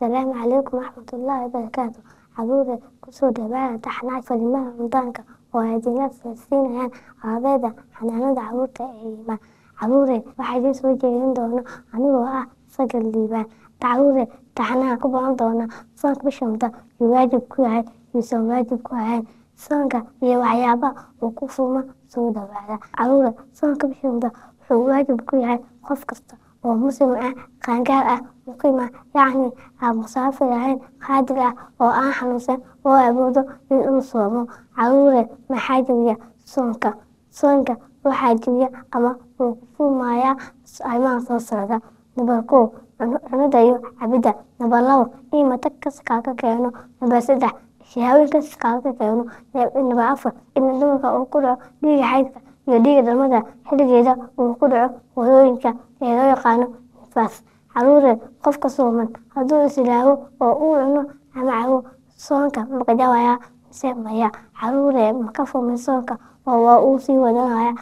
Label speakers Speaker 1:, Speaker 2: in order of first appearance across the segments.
Speaker 1: Asalaamu calaykum waraxmatullaahi wabarakaatu. Caruure, kusoo dhawaada taxanaha fariimaha Ramadaanka oo ay idinla socodsiinayaan ardayda xanaanada caruurta ee Iimaan. Caruure, waxaa idiin soo jeedin doono anigoo ah Sagal Liibaan. Caruure, taxanaha ku baran doona soonka bisha Ramadaan yuu waajib ku yahay yuusan waajib ku ahayn, soonka iyo waxyaabaha uu ku furmo. Soo dhawaada caruure. Soonka bisha Ramadaan wuxuu waajib ku yahay qof kasta oo Muslim ah, qaangaar ah, muqiim ah, yacni aan musaafir ahayn, qaadir ah oo aan xanuunsan oo awoodo in uu soomo. Caruure, maxaa jabiya soonka? Soonka waxaa jabiya ama uu ku furmayaa arrimaha soo socda: Number 1, cunida iyo cabidda; Number 2, in matag kaaga keeno; Number 3, shahaawin kas kaaga keeno; Number 4, in dumarka uu ku dhaco dhiiga xaydka iyo dhiiga dhalmada xilligeeda uu ku dhaco hooyooyinka ee loo yaqaano nifaas. Caruure, qofka sooman hadduu islaawo oo uu cuno ama cabo, soonka ma ka jabayaa mise maya? Caruure, ma ka furmin soonka oo waa uu sii wadanaya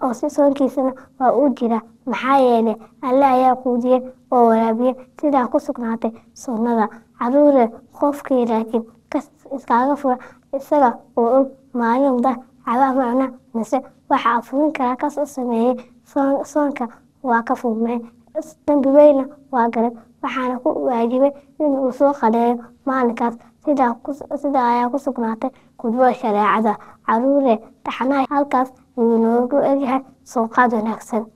Speaker 1: oo si soonkiisana waa uu jira, maxaa yeelay Alle ayaa quudiyey oo waraabiyey, sidaa ku sugnaatay sunnada. Caruure, qofkii laakiin iskaga fura isaga oo og maalin Ramadaan cabo ama cuna mise waxa afurin karaa kas u sameeyey, soonka waa ka furmay, dambi weyna waa galay, waxaana ku waajibay in uu soo qadeeyo maalinkaas. Sidaa ayaa ku sugnaatay khudbada shareecada. Caruure, taxanaha halkaas ayuu noogu egyahay. Sooqaad wanaagsan.